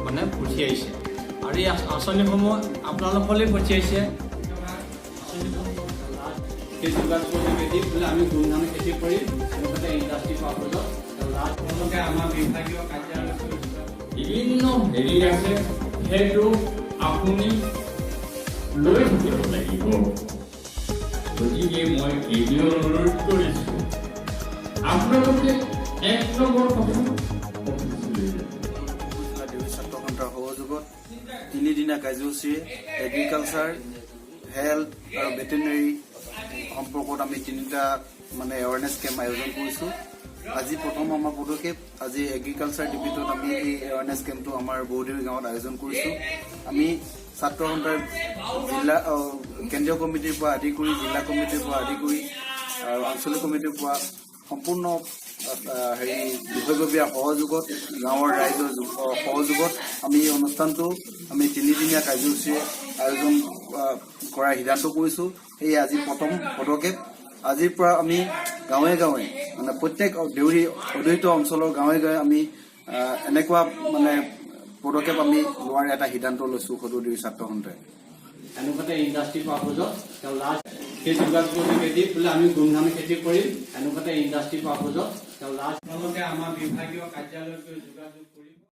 মানে পঠিয়াইছে আৰু এই আঁচনিসমূহ আপোনালোকলৈ পঠিয়াইছে। সেই যোগাযোগৰ যোগেদি বোলে আমি গোমধান খেতি কৰিম, এনেকুৱাতে ইণ্ডাষ্ট্ৰি পাৰ্পজত তেওঁলোকে আমাৰ বিভাগীয় কাৰ্যালয়ত বিভিন্ন হেৰি আছে, সেইটো আপুনি লৈ থাকিব লাগিব। গতিকে মই এইটোৱে অনুৰোধ কৰিছোঁ, আপোনালোকে এক নম্বৰ কথা অফিচলৈ যাব। জিলা দেউৰী ছাত্ৰ সন্থাৰ সহযোগত তিনিদিনীয়া কাৰ্যসূচীৰে এগ্ৰিকালচাৰ, হেল্থ আৰু ভেটেনেৰী সম্পৰ্কত আমি তিনিটা মানে এৱাৰনেছ কেম্প আয়োজন কৰিছোঁ। আজি প্ৰথম আমাৰ পদক্ষেপ। আজি এগ্ৰিকালচাৰ ডিপাৰ্টমেণ্টত আমি এই এৱাৰনেছ কেম্পটো আমাৰ বৌদেউৰী গাঁৱত আয়োজন কৰিছোঁ। আমি ছাত্ৰ সন্থাৰ জিলা কেন্দ্ৰীয় কমিটিৰ পৰা আদি কৰি, জিলা কমিটিৰ পৰা আদি কৰি আৰু আঞ্চলিক কমিটিৰ পৰা সম্পূৰ্ণ হেৰি বিষয়ববীয়াৰ সহযোগত, গাঁৱৰ ৰাইজৰ সহযোগত আমি এই অনুষ্ঠানটো আমি তিনিদিনীয়া কাৰ্যসূচীৰে আয়োজন কৰাৰ সিদ্ধান্ত কৰিছোঁ। সেয়ে আজি প্ৰথম পদক্ষেপ। আজিৰ পৰা আমি গাঁৱে গাঁৱে, মানে প্ৰত্যেক দেউৰী অধ্যুষিত অঞ্চলৰ গাঁৱে গাঁৱে আমি এনেকুৱা মানে পদক্ষেপ আমি লোৱাৰ এটা সিদ্ধান্ত লৈছোঁ সদৌ দেউৰী ছাত্ৰ সন্থাই। এনেকুৱাতে ইণ্ডাষ্ট্ৰি পাৰ্পজত তেওঁ লাষ্ট সেই যোগাযোগৰ যোগেদি বোলে আমি গোমধান খেতি কৰিম, এনেকুৱাতে ইণ্ডাষ্ট্ৰি পাৰ্পজত তেওঁ লাষ্ট তেওঁলোকে আমাৰ বিভাগীয় কাৰ্যালয়ত গৈ যোগাযোগ